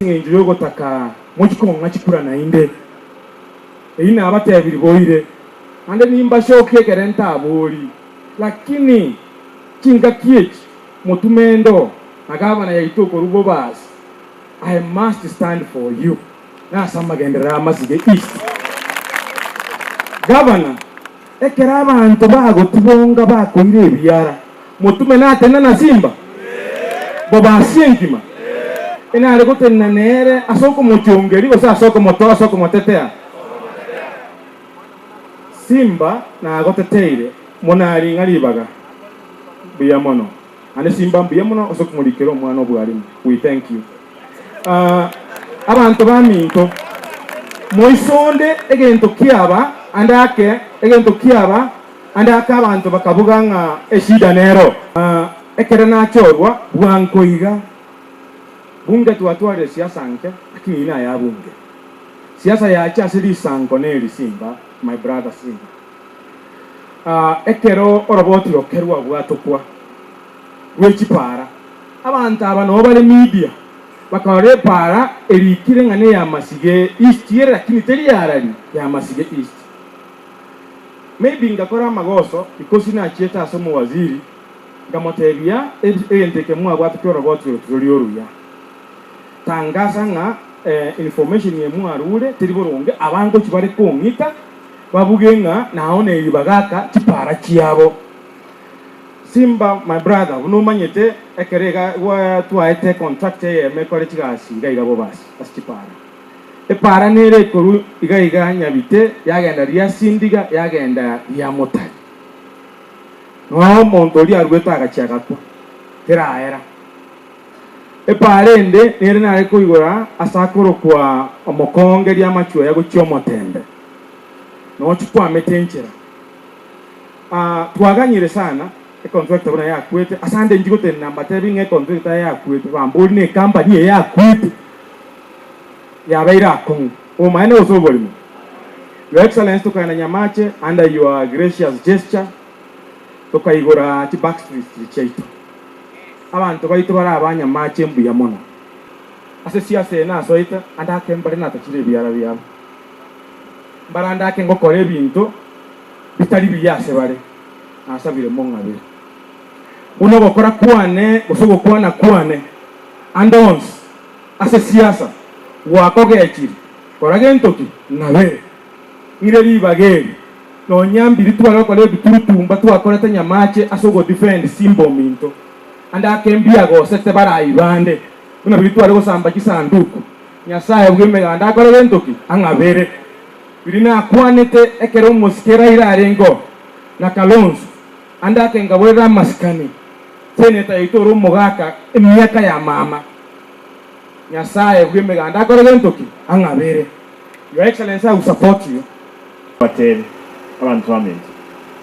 Engencho y'ogotaka mochie kong'a chikura naende. Eyio nabatebirie boire, naende nimbashokie ekere ntabori. Lakini chingaki echi motume endo na gavana yaito okorwa Bobasi, I must stand for you nase amagenderero a Masige East. Gavana, ekero abanto bagotibonga bakoira ebiara, motume natenena na Simba? Bobasi engima enare gotenena nere ase okomochongeria gose ase okomotoa ase okomotetea? Simba nagoteteire monaring'a ribaga. Mbuya mono. Naende Simba mbuya mono ase okomorikera omwana obwarimu. We thank you. Abanto baminto, moisonde egento kiaba ande ake, egento kiaba ande ake abanto bakabuga ng'a eshida nero. Ekero nachorwa bwango iga, bunge twatwarire siasa nke, lakini eyio naya bunge. Siasa yacha ase risanko neri Simba, my brother Simba. Ekero oroboti roke rwabwatokwa rwe chipara, abanto aba nabo bare media, bakarora epara erikire ng'a neya Masige East ere lakini teri yarari ya Masige East. Maybe ngakora amagoso because nachiete ase omowaziri nkamotebia egento eke mwabwate kioroboti oro tirori oruya. Tangasa ng'a information eye mwarure teri boronge, abangochi bare kong'ita babuge ng'a nao neri bagaka chipara chiabo. Simba my brother buna omanyete ekero iga twaete contract eyemo ekore chigasi iga iga bobasi ase chipara. Epara nere ekorwa iga iga Nyabite yagenda ria Sindiga yagenda ria Motari. Noo omonto oria aruete agachia agakwa teraera. Epara ende nere nare koigora ase akorokwa omokonge ri'amachweya gochia omotembe, nochi kwamete enchera. Aa, twaganyire sana econtractor buna yakwete, ase ande inchi gotenena mbatebi ng'a econtractor yakwete, bambori ne ecompany eye yakwete, yabeire akong'u. Obomaene gose oborimo? Your Excellency tokagenda Nyamache under your gracious gesture, tokaigora chibackstreets chiria chiaito. Abanto baito bare abanyamache mbuya mono. Ase siasa eye nasoete, ande ake mbare natachire ebiara biabo. Mbare ande ake ngokora ebinto bitari biya ase bare, nasabire mong'abere. Buna ogokora kwane gose ogokwana kwane ande onsi ase siasa gwakogechire, kora gento ki? Ng'abere. Ng'ire ribaga eri, nonya mbiri tware gokora ebiturutumba twakorete nyamache ase ogodefend simba ominto, ande ake mbiagosete barai bande, buna biria tware gosamba chisanduku. Nyasae bw'emeganda akore gento ki? Ang'abere. Biria nakwanete ekero omosike Raila arenge oo, na Kalonzo, ande ake nkaborera amasikani, seneta yaito ore omogaka emiaka ya mama. Nyasae bw'emeganda akore gento ki? Ang'abere. Your Excellency I will support you. Bateebe, Abanto baminto.